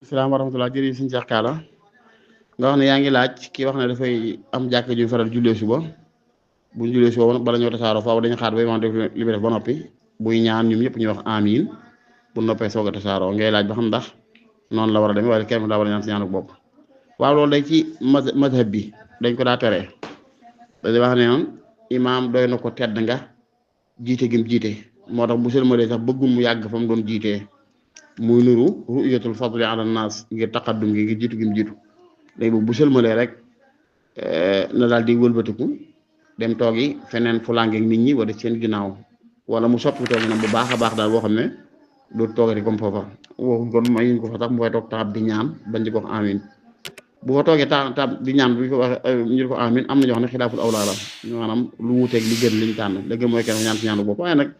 salaam wa rahmatulah jërëjëf suñu Cheikh Kaala nga wax ne yaa ngi laaj ki wax ne dafay am jàkk ju faral jullee suba bu ñu jullee suba bala ñoo tasaaroo faaw dañu xaar ba imaam def li muy def ba noppi buy ñaan ñoom ñëpp ñu wax amiin bu noppee soog a tasaaroo ngay laaj ba xam ndax noonu la war a demee wala kenn daa war a ñaan si ñaanu bopp. waaw loolu day ci mazhab bi dañ ko daa teree dañuy wax ne noonu imaam doy na ko tedd nga jiite gim jiite moo tax bu sëlmalee sax bëggul mu yàgg fa mu doon jiitee muy nuru ru'yatul fadli ala naas ngir taqaddum gi ngir jiitu gim jiitu léegi bu sëlmalee rek na daal di wëlbatiku dem toogi feneen fu làngeeg nit ñi wala seen ginnaaw wala mu soppi toogi nag bu baax a baax daal boo xam ne du toogati comme foofa waxuñ kon mayuñ ko fa tax mu fay toog taxab di ñaan bañ di ko wax amin bu fa toogee taxab di ñaan bu ko wax ñu di ko amin am na ñoo xam ne xilaaful awlaa la maanaam lu wuuteeg li gën liñ tànn la gën mooy kenn ñaan si ñaanu bopp waaye nag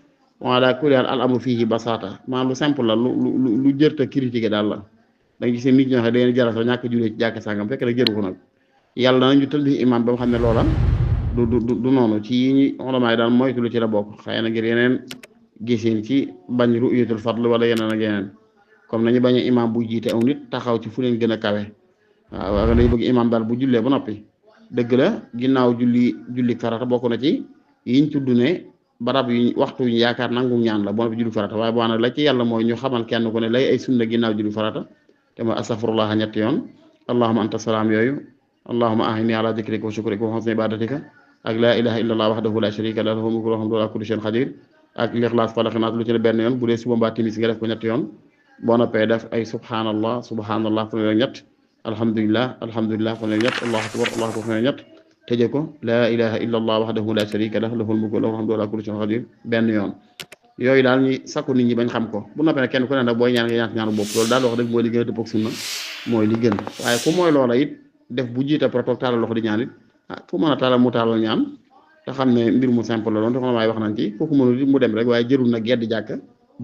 wala kuréel al amru fii basaata maanaam lu simple la lu jërta critiquer daal la da nga gisee nit ñoo xam ne dañuy jaral sax ñàkk julee ci jàkk sàngam fekk rek jëru ko nag yàlla nañu tëlbi imaam ba nga xam ne loola du noonu ci yi ñi xolamaay daal moytu lu ci la bokk xëy na ngir yeneen giseen ci bañ ru'yatul fadl wala yeneen ak yeneen comme nañu bañ a imaam bu jiite aw nit taxaw ci fu leen gën a kawe waaw dañu bëgg imaam daal bu jullee ba noppi dëgg la ginnaaw julli farata bokk na ci yiñ tudd ne barab yi waxtu yu yaakaar nangum ñaan la boo na fi julli farata waaye boo nag la ci yàlla mooy ñu xamal kenn ku ne lay ay sunna ginnaaw julli farata te mooy astaghfirullah ñetti yoon allahumma anta salaam yooyu allahumma ahini ala dhikrika wa shukrika wa husni ibadatika ak laa ilaha illa allah wahdahu la sharika lahu lahul mulku wa huwa ala kulli shay'in qadir ak lixlaas falaqi naas lu ci ne benn yoon bu dee suba mbaa timis nga def ko ñetti yoon boo noppee def ay subhanallah fanweer ñett alhamdulillah fanweer ñett allahu akbar fanweer ñett tëje ko laa ilaha illa allah wahdahu la sharika lahu lahul mulku wa lahul hamdu ala kulli shay'in qadir benn yoon yooyu daal ñi sakku nit ñi bañ xam ko bu noppee nag kenn ku ne nag booy ñaan nga ñaan ñaanu bopp loolu daal wax dëgg mooy li gën a dëppoo ak sunna mooy li gën waaye ku mooy loola it def bu jiite pour toog taalal loxo di ñaan it fu mën a taalal mu taalal ñaan te xam ne mbir mu simple la doon te xam ne wax nañ ci kooku mënul mu dem rek waaye jërul nag gedd jàkka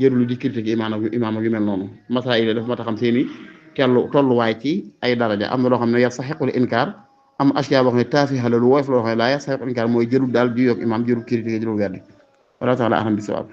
jërul di critique imaam ak yu mel noonu masaa yi dafa ma ta xam seeni tolluwaay ci ay daraja am na loo xam ne yastahiqul inkaar am asiya boo xam ne taafiha la lu woyof loo xam ne laa yastahiqul inkaar mooy jërul daal ju yoog imaam jërul critique jërul weddi wala taala ahlam bi sawaab